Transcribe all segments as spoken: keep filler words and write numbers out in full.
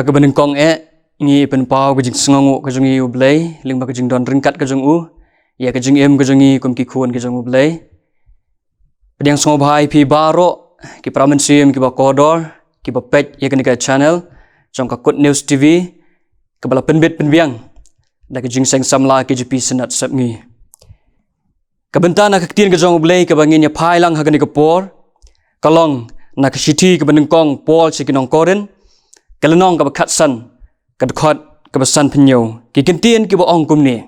Ha kaba nyngkong eh, ngi pynpaw ka jingsngewnguh ka jong ngi ïa U Blei lyngba ka jingdon ryngkat ka jong u ïa ka jingim ka jong ngi kum ki khun ka jong U Blei. Pdiang sngewbha ïa phi baroh ki para mynsiem kiba kordor, kiba peit ïa kane ka channel jong ka Good News T V, kaba la pynbit pynbiang da ka Jingseng Samla K J P Synod Sepngi. Ka bynta na ka ktien ka jong U Blei kaba ngin ïa phai lang ha kane ka por, ka long na ka shithi kaba nyngkong Paul sha ki nong Korinth, ka lynnong kaba khatsan, ka dkhot kaba sanphew hynñiew. Ki kyntien kiba ong kumne: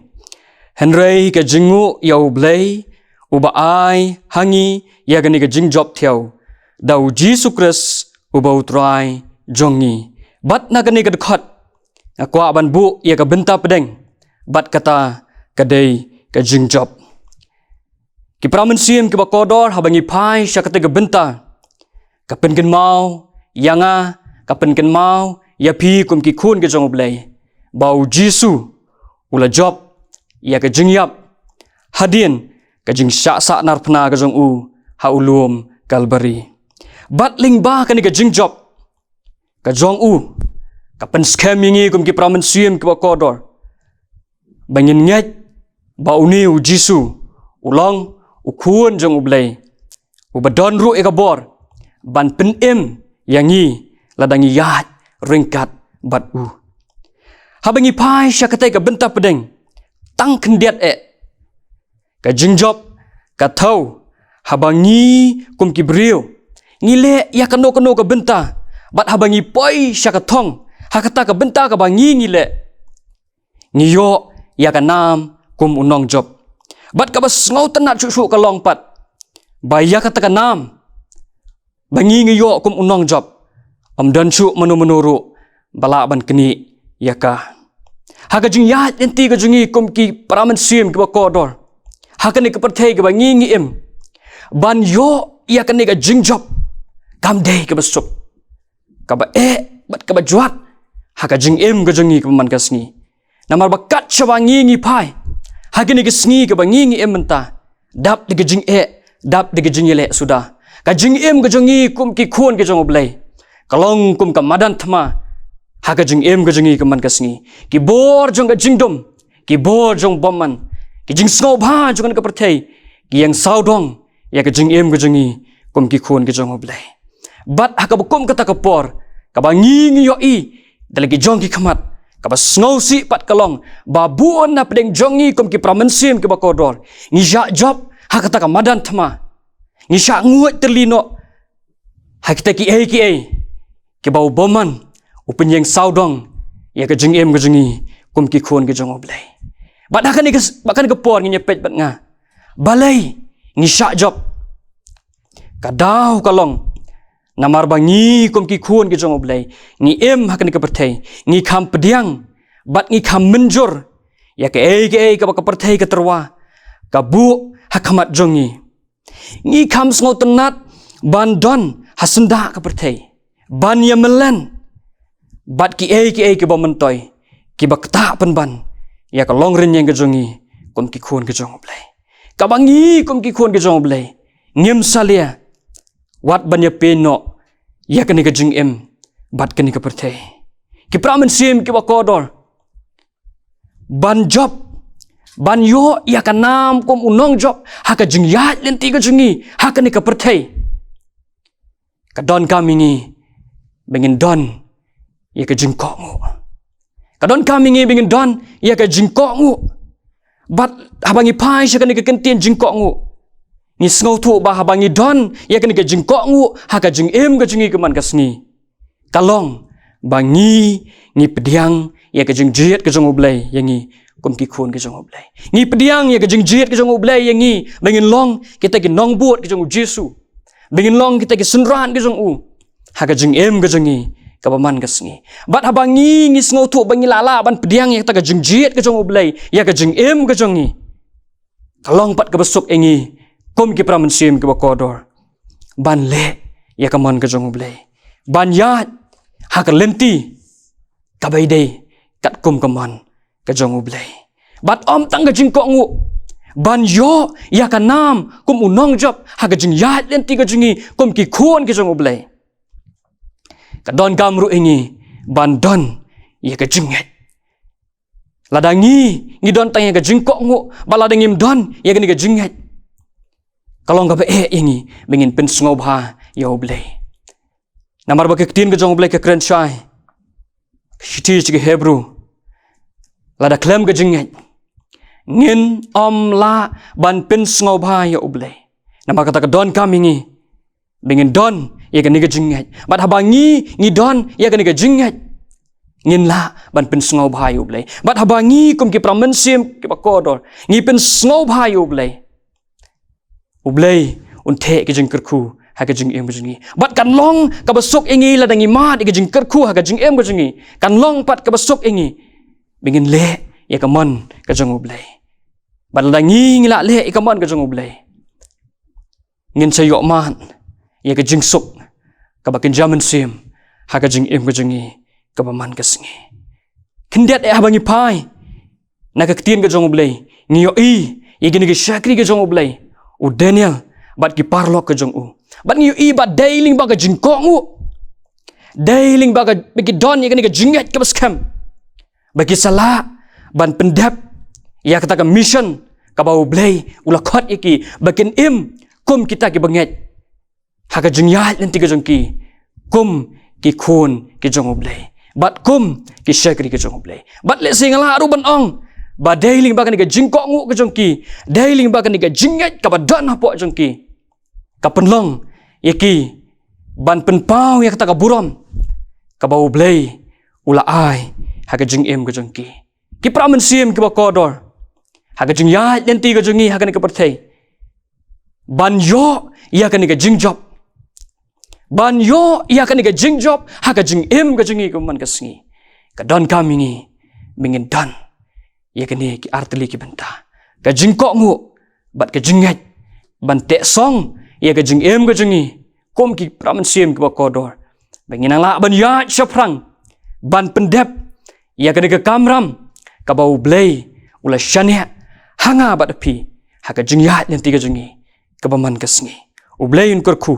Hynrei ka jingnguh ïa U Blei, uba ai ha ngi ïa kane ka jingjop thiaw da U Jisu Khrist uba U Trai jong ngi. Bad na kane ka dkhot nga kwah ban buh ïa ka bynta pdeng bad kata ka dei ka jingjop. Ki para mynsiem kiba kordor, haba ngi phai sha kata ka bynta, ka pynkynmaw ïa nga, ka pynkynmaw ïa phi kum ki khun ki jong U Blei, ba U Jisu u la jop ïa ka jingïap hadien ka jingshah sahnarphna ka jong u ha u lum Kalbari. Bad lyngba kane ka jingjop ka jong u, ka pynskhem ïa ngi kum ki para mynsiem kiba kordor ba ngin ngeit ba une U Jisu u long U Khun jong U Blei, uba don ruh ïa ka bor ban pynim ïa ngi lada ngi ïaid ryngkat bad u. Haba ngi phai sha katei ka bynta pdeng, tang khyndiat eh, ka jingjop ka thew haba ngi kum ki briew ngi leh ïa kano kano ka bynta, bad haba ngi poi sha ka thong ha kata ka bynta kaba ngi ngi leh, ngi ïoh ïa ka nam kum u nongjop. Bad kaba sngewtynnat shuh shuh ka long pat ba ïa kata ka nam ba ngi ngi ïoh kum u nongjop, ym don shuh mano mano ruh ba lah ban knieh ïa ka. Ha ka jingïaid lynti ka jong ngi kum ki para mynsiem kiba kordor ha kane ka pyrthei kaba ngi ngi im, ban ïoh ïa kane ka jingjop kam dei kaba suk, kaba eh bad kaba jwat ha ka jingim ka jong ngi kaba man ka sngi. Namar ba kat shaba ngi ngi phai ha kine ki sngi kaba ngi ngi im mynta, dap da ka jingeh, dap da ka jingïaleh suda, ka jingim ka jong ngi kum ki khun ki jong U Blei ka long kum ka madan thma ha ka jingim ka jong ngi kaba man ka sngi. Ki bor jong ka jingdum, ki bor jong bymman, ki jingsngewbha jong kane ka pyrthei ki ïeng sawdong ïa ka jingim ka jong ngi kum ki khun ki jong U Blei. Bad ha kaba kum kata ka por, kaba ngi ngi ïohi da la ki jong ki khmat, kaba sngewsih pat ka long ba bun na pdeng jong ngi kum ki para mynsiem kiba kordor ngi shah jop ha kata ka madan thma, ngi shah nguid tylli noh ha kita kiei kiei kiba u bymman u pynïeng sawdong ïa ka jingim ka jong ngi kum ki khun ki jong U Blei. Bad ha kane ka, bad kane ka por ngin ïa peit bad nga balei ngi shah jop. Ka daw ka long namar ba ngi kum ki khun ki jong U Blei ngi im ha kane ka pyrthei, ngi kham pdiang bad ngi kham mynjur ïa kaei kaei kaba ka pyrthei ka tyrwa ka buh ha khmat jong ngi. Ngi kham sngewtynnat ban don ha syndah ka pyrthei, ban ïa mlien bad kiei kiei kiba myntoi kiba ktah pynban ïa ka longrynïeng ka jong ngi kum ki khun ki jong U Blei. Kaba ngi kum ki khun ki jong U Blei ngim salia wat ban ïa pynnoh ïa kane ka jingim bad kane ka pyrthei. Ki para mynsiem kiba kordor, ban jop, ban ïoh ïa ka nam kum u nongjop ha ka jingïaid lynti ka jong ngi ha kane ka pyrthei, ka donkam ïa ngi ba ngin don ïa ka jingkohnguh. Ka donkam ïa ngi ba ngin don ïa ka jingkohnguh. Bad haba ngi phai sha kane ka kyntien jingkohnguh, ngi sngewthuh ba haba ngi don ïa kane ka jingkohnguh ha ka jingim ka jong ngi ka man ka sngi, ka long ba ngi ngi pdiang ïa ka jingjied ka jong U Blei ïa ngi kum ki khun ki jong U Blei. Ngi pdiang ïa ka jingjied ka jong U Blei ïa ngi ba ngin long kita ki nongbud ka jong U Jisu, ba ngin long kita ki synran ka jong u ha ka jingim ka jong ngi kaba man ka sngi. Bad haba ngi ngi sngewthuh ba ngi lah lah ban pdiang ïa kata ka jingjied ka jong U Blei ïa ka jingim ka jong ngi, ka long pat kaba suk ïa ngi kum ki para mynsiem kiba kordor ban leh ïa ka mon ka jong U Blei, ban ïaid ha ka lynti kaba ïadei katkum ka mon ka jong U Blei. Bad ym tang ka jingkohnguh ban ïoh ïa ka nam kum u nongjop ha ka jingïaid lynti ka jong ngi kum ki khun ki jong U Blei, ka donkam ruh ïa ngi ban don ïa ka jingngeit. Lada ngi, ngi don tang ïa ka jingkohnguh, bad lada ngim don ïa kane ka jingngeit, ka long kaba eh ïa ngi ba ngin pynsngewbha ïa U Blei. Namar ba ka ktien ka jong U Blei ka kren shai, shithi sha ki Hebru, lada khlem ka jingngeit ngin ym lah ban pynsngewbha ïa U Blei. Namar kata ka donkam ïa ngi ba ngin don ïa kane ka jingngeit. Bad haba ngi, ngi don ïa kane ka jingngeit, ngin lah ban pynsngewbha ïa U Blei. Bad haba ngi kum ki para mynsiem kiba kordor ngi pynsngewbha ïa U Blei, U Blei un theh ïa ka jingkyrkhu ha ka jingim ka jong ngi. Bad kan long kaba suk ïa ngi lada ngi mad ïa ka jingkyrkhu ha ka jingim ka jong ngi. Kan long pat kaba suk ïa ngi ba ngin leh ïa ka mon ka jong U Blei. Bad lada ngi, ngi lah leh ïa ka mon ka jong U Blei, ngin sa ïoh mad ïa ka jingsuk kaba kynja mynsiem ha ka jingim ka jong ngi kaba man ka sngi. Khyndiat eh haba ngi phai na ka ktien ka jong U Blei, ngi ïohi ïa kine ki shakri ka jong U Blei, u Daniel bad ki paralok ka jong u. Bad ngi ïohi ba dei lyngba ka jingkohnguh, dei lyngba ka, ba ki don ïa kane ka jingngeit kaba skhem, ba ki sa lah ban pyndep ïa kata ka mission kaba U Blei u la khot ïa ki, ba kin im kum kita kiba ngeit ha ka jingïaid lynti ka jong ki kum ki khun ki jong U Blei, bad kum ki shakri ki jong U Blei. Bad lehse nga lah ruh ban ong ba dei lyngba kane ka jingkohnguh ka jong ki, dei lyngba kane ka jingngeit kaba don hapoh jong ki, ka pynlong ïa ki ban pynpaw ïa kata ka burom kaba U Blei u la ai ha ka jingim ka jong ki. Ki para mynsiem kiba kordor, ha ka jingïaid lynti ka jong ngi ha kane ka pyrthei, ban ïoh ïa kane ka jingjop, ban ïoh ïa kane ka jingjop ha ka jingim ka jong ngi kaba man ka sngi, ka donkam ïa ngi ba ngin don ïa kine ki artylli ki bynta, ka jingkohnguh bad ka jingngeit, ban teh song ïa ka jingim ka jong ngi kum ki para mynsiem kiba kordor, ba ngin nang lah ban ïaid shaphrang ban pyndep ïa kane ka kamram kaba U Blei u la shaniah ha nga bad phi ha ka jingïaid lynti ka jong ngi kaba man ka sngi. U Blei un kyrkhu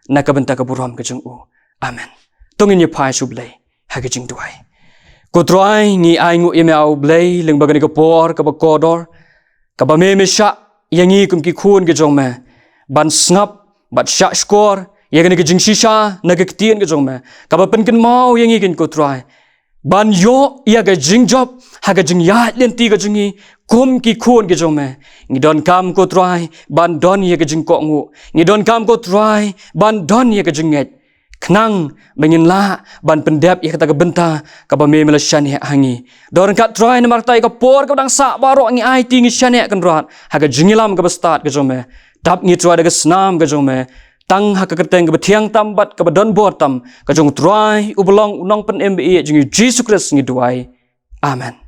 na ka bynta ka burom ka jong u. Amen. To ngin ïa phai sha U Blei ha ka jingduwai. Ko Trai, ngi ainguh ïa me, A U Blei, lyngba kane ka por kaba kordor kaba me, me shah ïa ngi kum ki khun ki jong me ban sngap bad shahshkor ïa kane ka jingshisha na ka ktien ka jong me, kaba pynkynmaw ïa ngi, ko Trai, ban ïoh ïa ka jingjop ha ka jingïaid lynti ka jong ngi kum ki khun ki jong me. Ngi donkam, ko Trai, ban don ïa ka jingkohnguh. Ngi donkam, ko Trai, ban don ïa ka jingngeit, khnang ba ngin lah ban pyndep ïa kata ka bynta kaba me, me la shaniah ha ngi. Donkam, Trai, namar kata ïa ka por kaba dang sah baroh ngi aiti, ngi shaniah kynrad ha ka jingïalam kaba stad ka jong me. Dap ngi, Trai, da ka snam ka jong me, tang ha ka kyrteng kaba thiang tam bad kaba donbor tam ka jong u Trai uba long u Nongpynim ba ïeit jong ngi, Jisu Khrist, ngi duwai. Amen.